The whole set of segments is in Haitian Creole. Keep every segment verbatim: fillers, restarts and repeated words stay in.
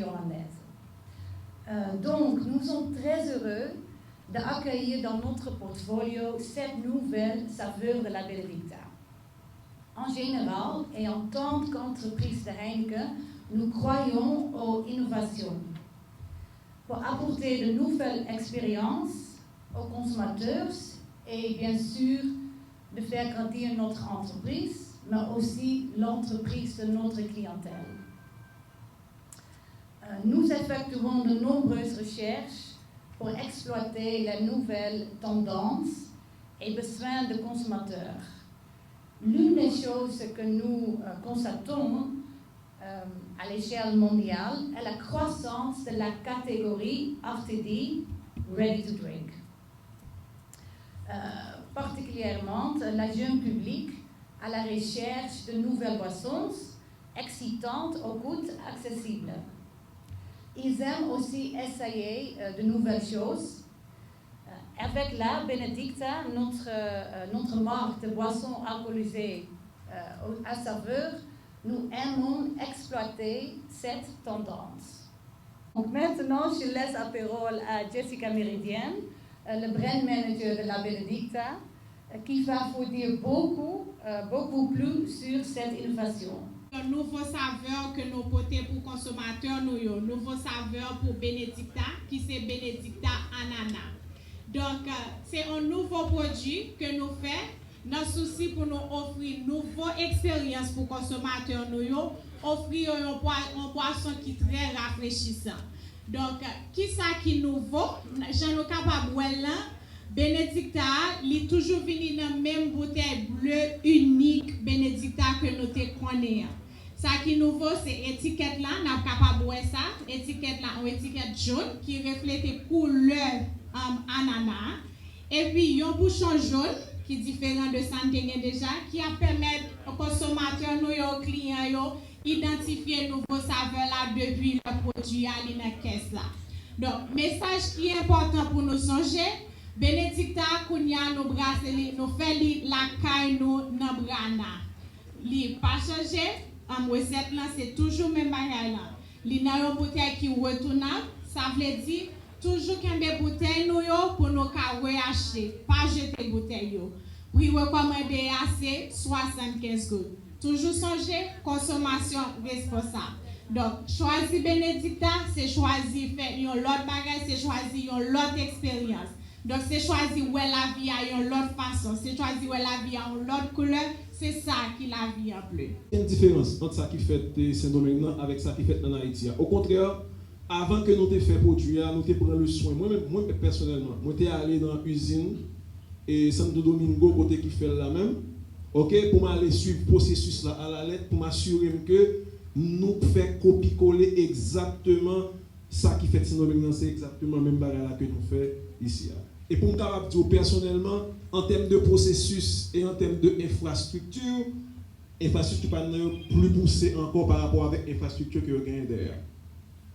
hollandaise. Euh, donc, nous sommes très heureux d'accueillir dans notre portfolio cette nouvelle saveur de la Benedicta. En général, et en tant qu'entreprise de Heineken, nous croyons aux innovations pour apporter de nouvelles expériences aux consommateurs et bien sûr de faire grandir notre entreprise, mais aussi l'entreprise de notre clientèle. Euh, nous effectuons de nombreuses recherches pour exploiter les nouvelles tendances et besoins de consommateurs. L'une des choses que nous euh, constatons euh, à l'échelle mondiale est la croissance de la catégorie R T D, Ready to Drink. Euh, particulièrement le jeune public à la recherche de nouvelles boissons excitantes au goût accessible. Ils aiment aussi essayer euh, de nouvelles choses. Euh, avec la Benedicta, notre, euh, notre marque de boissons alcoolisées euh, à saveur, nous aimons exploiter cette tendance. Donc maintenant, je laisse la parole à Jessica Méridienne, euh, le brand manager de la Benedicta, euh, qui va vous dire beaucoup, euh, beaucoup plus sur cette innovation. Yon nouvo savè ke nou pote pou konsomatè nou yo, nouvo savè pou Benedicta, ki se Benedicta anana. Donk, euh, se yon nouvo pwodui ke nou fè nan sousi pou nou ofri nouvo eksperyans pou konsomatè nou yo, ofri yo yon pwa, yon bwason ki trè rafrechisan. Donk, kisa ki nouvo? Jan nou kapab wè l lan, Benedicta a, li toujou vini nan menm boutèy ble inik Benedicta ke nou te konnen an. Sa ki nouvo, se etikèt la, n ap kapab wè sa. Etikèt la, yon etikèt jòn ki reflete koulè um, anana a. Epi, yon bouchon jòn ki diferan de sa n te gen deja, ki ap pèmèt konsomatè nou yo, kliyan yo, idantifye nouvo savè la depi lè pwodui a li nan kès la. Donk, mesaj ki enpòtan pou nou sonje, Benedicta, kounye a nou brase li, nou fè li lakay nou nan Brana. Li pa chanje, um, resèt lan se toujou menm bagay lan. Li nan yon boutèy ki retounab, sa vle di toujou kenbe boutèy nou yo pou nou ka reyachte, pa jete boutèy yo. Pri rekòmande a se swasannkenz goud. Toujou sonje, konsomasyon responsab. Donk, chwazi Benedicta, se chwazi fè yon lòt bagay, se chwazi yon lòt eksperyans. Donk, se chwazi wè lavi a yon lòt fason, se chwazi wè lavi a yon lòt koulè, se sa ki lavi an ble. Gen diferans ant sa ki fèt, eh, Sendomeng nan avèk sa ki fèt ann Ayiti a. Okontrè, avan ke nou te fè pwodui a, nou te pran le swen. Mwen menm, mwen pèsonèlman, mwen te ale nan izin, eh, Santo Domingo, kote ki fè l la menm, oke, pou m ale swiv pwosesis la alalèt, pou m asire m ke nou fè kopi kole egzakteman sa ki fèt Sendomeng nan, se egzakteman menm bagay la ke nou fè isi a. E pou m kapab di w pèsonèlman, an tèm de pwosesis e an tèm de enfrastrikti, enfrastrikti pa n nan yo pli pouse ankò pa rapò avèk enfrastrikti ke yo genyen dèyè a.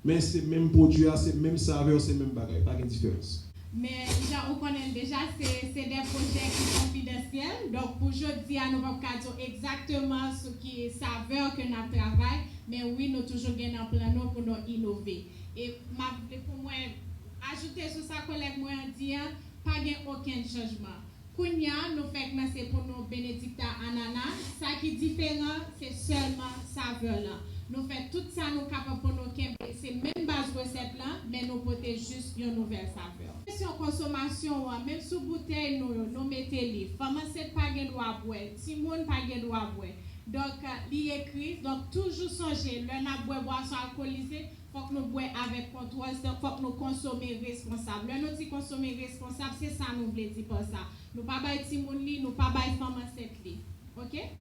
Men se menm pwodui a, se menm savè, se menm bagay, pa gen diferans. Men jan ou konnen l deja, se, se de pwojè ki konfidansyèl. Donk, pou jodi a, nou p ap ka di w egzakteman sou ki savè ke n ap travay, men wi, nou toujou gen nan plan nou pou nou inove. E m ap vle pou mwen ajoute sou sa kolèg mwen an di an, pa gen okenn chanjman. Kounye a, nou fèk lanse pou nou Benedicta anana. Sa ki diferan, se sèlman savè lan. Nou fè tout sa nou kapab pou nou kenbe se menm baz resèt lan, men nou pote jis yon nouvèl savè. Kesyon konsomasyon an, menm sou boutèy nou yo, nou mete li. Fanm ansent pa gen dwa bwè, timoun pa gen dwa bwè. Donk, li ekri, donk toujou sonje, lè n ap bwè bwason alkolize, fòk nou bwè avèk kontwòl, se fòk nou konsome responsab. Lè nou di konsome responsab, se sa nou vle di pa sa. Nou pa bay timoun li, nou pa bay fanm ansent li. Oke?